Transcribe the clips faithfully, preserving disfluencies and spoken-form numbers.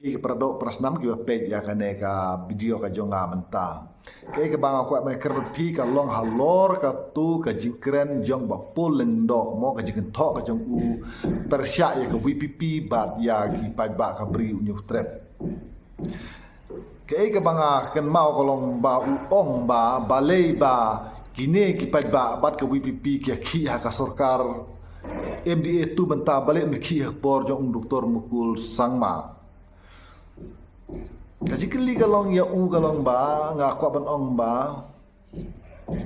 Ki para doh para snam kiba peit ïa kane ka video ka jong nga mynta. Kaei kaba nga kwah ban kren bad phi ka long halor katu ka jingkren jong Bah Paul Lyngdoh mo, ka jingkynthoh ka jong u pyrshah ïa ka VPP bad ïa ki paidbah ka Bri u Hynñiewtrep. Kaei kaba nga kynmaw ka long ba u ong ba balei ba kine ki paidbah bad ka VPP ki ïakhih ha ka sorkar MDA two mynta, balei ym ïakhih ha ka por jong u Doktor Mukul Sangma. Ka jingkylli ka long ïa u ka long ba nga kwah ban ong ba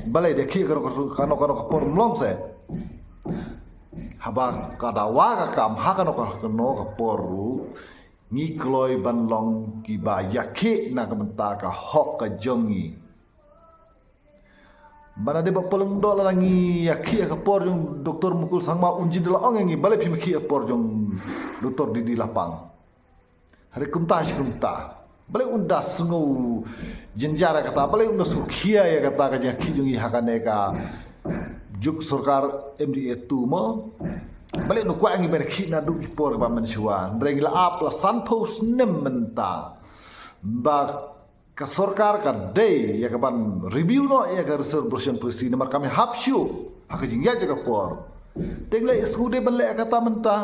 balei da khih kano kano kano ka por, ym long se. Haba ka dawa ka kam ha kano kano ka por ruh ngi kloi ban long kiba ïakhih na ka bynta ka hok ka jong ngi. Bad lada dei Bah Paul Lyngdoh, lada ngi ïakhih ha ka por jong Doktor Mukul Sangma, un jin da la ong ïa ngi balei phim ïakhih ha ka por jong Doktor D D Lapang. Hynrei kumta shi kumta, balei un da sngew jynjar ïa kata, balei un da sngew khia ïa kata ka jingïakhih jong ngi ha kane ka juk sorkar MDA two mo. Balei un kwah ïa ngi ban ïakhih naduh ki por ba mynshuwa. Hynrei ngi la ap la sanphew snem mynta ba ka sorkar ka dei ïa ka ban review noh ïa ka reservation policy namar kam ïahap shuh ha ka jingïaid ïa ka por. Te ngi la ïohsngew dei ban leh ïa kata mynta.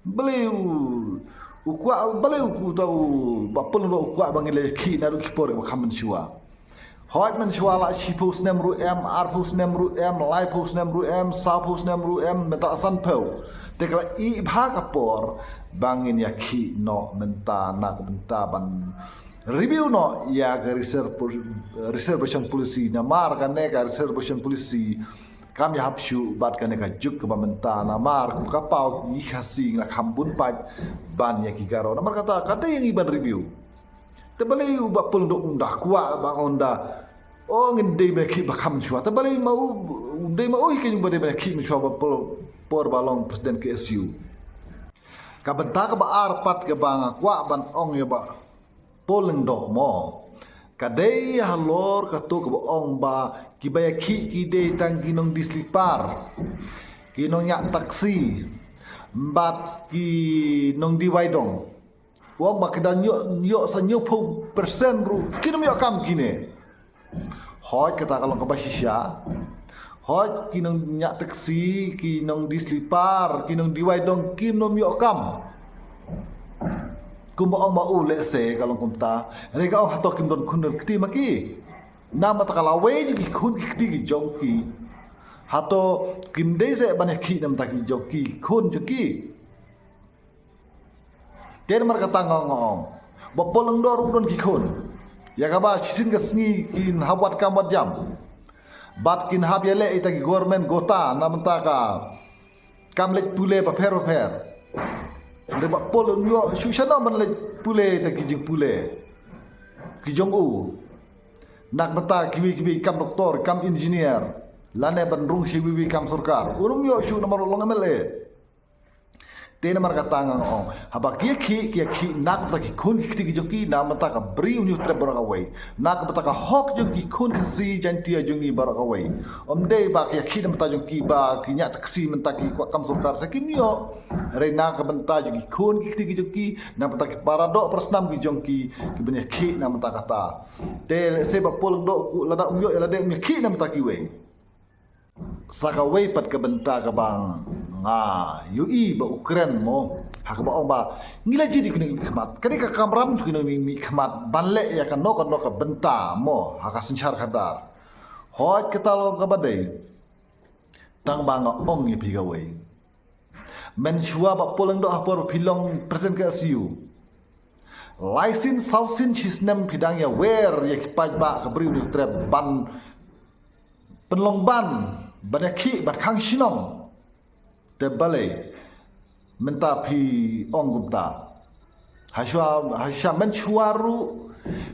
Balei u, u kwah, balei u, uta u Bah Paul Lyngdoh u kwah ba ngi la ïakhih naduh ki por ba kham mynshuwa. Hooid, mynshuwa la shiphew snem ruh em, arphew snem ruh em, laiphew snem ruh em, sawphew snem ruh em, mynta sanphew. Te ka la ih bha ka por ba ngin ïakhih noh mynta na ka bynta ban review noh ïa ka reserve, reservation policy. Namar kane ka reservation policy kam ïahap shuh bad kane ka juk kaba mynta, namar kum ka paw ngi Khasi ngi la kham bun paid ban ïa ki Garo. Namar kata ka dei ïa ngi ban review. Te balei u Bah Paul Lyngdoh un da kwah ba un da, o, ngin dei ban ïakhih ba kham mynshuwa. Te balei ma u, u dei ma u hi kein ba dei ban ïakhih mynshuwa, Bah Paul, por ba long president KSU. Ka bynta kaba ar pat kaba nga kwah ban ong ïa Bah Paul Lyngdoh mo, ka dei halor kato kaba ong ba kiba ïakhih ki dei tang ki nongdie sleeper, ki nongñiah taxi bad ki nongdie waidong. U ong ba ki dang ïoh, ïoh sa hynñiewphew percent ruh kim ïoh kam kine. Hooid, kata ka long kaba shisha. Hooid, ki nongñiah taxi, ki nongdie sleeper, ki nongdie waidong kim ïoh kam. Kumba ong ma u lehse ka long kumta. Hynrei ka ong hato kim don khun don kti ma ki. Namar kata ka lawei jong ki khun ki kti ki jong ki, hato kim dei se ban ïakhih namar ki jong ki khun jong ki. Te namar kata nga ong, Bah Paul Lyngdoh ruh u don ki khun. Ïa kaba shisien ka sngi kin hap wad kam wad jam. Bad kin hap ïaleh ïa kita ki government quota namar ka kam leit pule bapher bapher. Hynrei Bah Paul Lyngdoh shu shah noh ban leit pule ïa kita ki jingpule ki jong u. Na ka bynta kiwei kiwei kam doktor, kam engineer, lane ban rung sha kiwei kiwei kam sorkar. Um ïoh shuh namar u long MLA. Te namar kata nga ong, haba ki ïakhih, ki ïakhih na ka bynta ki khun ki kti ki jong ki, na ka bynta ka Bri u Hynñiewtrep baroh kawei, na ka bynta ka hok jong ki khun Khasi Jaiñtia jong ngi baroh kawei. Ym dei ba ki ïakhih na ka bynta jong ki ba ki ñiah taxi mynta ki kwah kam sorkar, sa kim ïoh. Hynrei na ka bynta jong ki khun ki kti ki jong ki, na ka bynta ki para doh para snam ki jong ki, ki ban ïakhih na ka bynta kata. Te lehse Bah Paul Lyngdoh u, lada um ïoh ïa lade um ïakhih na ka bynta kiwei. Sa kawei pat ka bynta kaba nga ïohi ba u kren mo, ha kaba ong ba ngi la jied ïa ki nongmihkhmat. Ka dei ka kamram jong ki nongmihkhmat ban leh ïa kano kano ka bynta mo ha ka synshar khadar. Hooid, kata long kaba dei. Tang ba nga ong ïa phi kawei. Mynshuwa Bah Paul Lyngdoh ha por ba phi long president ka KSU, lai sien saw sien shi snem phi dang ïawer ïa ki paidbah ka Bri u Hynñiewtrep ban pynlong ban, ban ïakhih, ban khang shnong. Te balei mynta phi ong kumta? Hashuwa, hashuwa mynshuwa ruh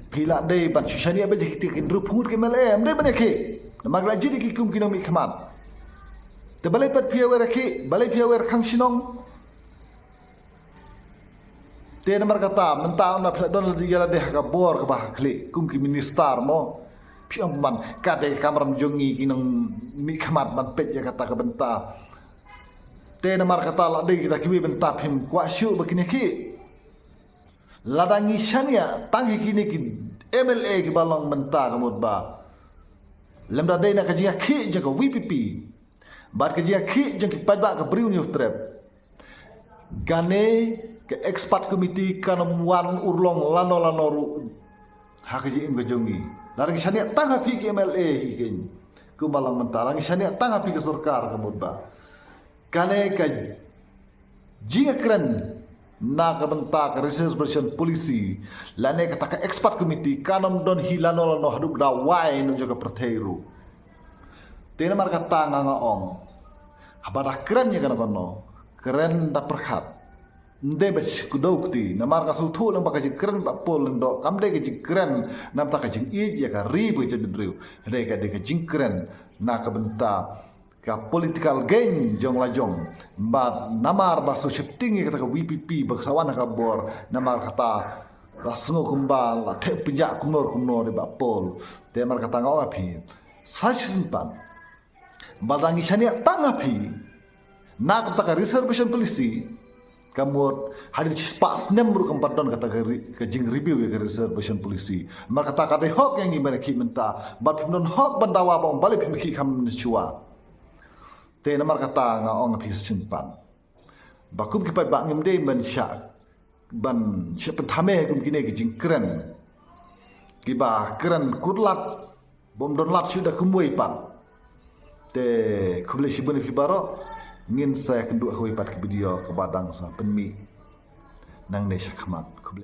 phi la dei ban shu shaniah beit ïa kita ki hynriew phew ngut ki MLA, ym dei ban ïakhih. Namar ki la jied ïa ki kum ki nongmihkhmat. Te balei pat phi ïawer ïakhih, balei phi ïawer khang shnong? Te namar kata mynta ynda phi la don ïa lade ha ka bor kaba ha khlieh kum ki minister mo, phi ong ban ka dei ka kamram jong ngi ki nongmihkhmat ban peit ïa kata ka bynta. Te namar kata la dei kita kiwei bynta phim kwah shuh ba kin ïakhih. Lada ngi shaniah tang ha kine ki M L A kiba long mynta ka mut ba lymda dei na ka jingïakhih jong ka V P P bad ka jingïakhih jong ki paidbah ka Bri u Hynñiewtrep, kane ka expert committee kan ym wan urlong lano lano ruh ha ka jingim ka jong ngi. Lada ngi shaniah tang ha phi ki M L A hi keiñ, kumba long mynta, lada ngi shaniah tang ha phi ka sorkar ka mut ba kane ka jingkren na ka bynta ka reservation policy lane kata ka expert committee kan ym don hi lano lano haduh da wai noh jong ka pyrthei ruh. Te namar kata nga nga ong, haba da kren ïa kano kano, kren da pyrkhat. Ym dei ba shu kdew kti, namar nga sngewthuh lem ba ka jingkren Bah Paul Lyngdoh kam dei ka jingkren namar ka jingïeit ïa ka ri bad ka jaitbynriew. Hynrei ka dei ka jingkren na ka bynta ka political gain jong la jong. Bad namar ba shu shifting ïa kata ka V P P ba ka sa wan ha ka bor, namar kata la sngew kumba la thep pynjah kumno kumno ïa Bah Paul. Te namar kata nga ong ïa phi, sa shisien pat, ba lada ngi shaniah tang ha phi na kata ka reservation policy, ka mut hadien shispah snem ruh kam pat don kata ka re-, ka jing review ïa ka reservation policy. Namar kata ka dei hok ïa ngi ban ïakhih mynta, bad phim don hok ban dawa ba ym balei phim ïakhih kham mynshuwa. Te namar kata nga ong ïa phi shisien pat, ba kum ki paidbah ngim dei ban shah, ban shah pynthame kum kine ki jingkren kiba kren kut lad bym don lad shuh da kumwei pat. Te khublei shibun ïa phi baroh, ngin sa ïakynduh ha kawei pat ka video kaba dang sa pynmih nangne shakhmat.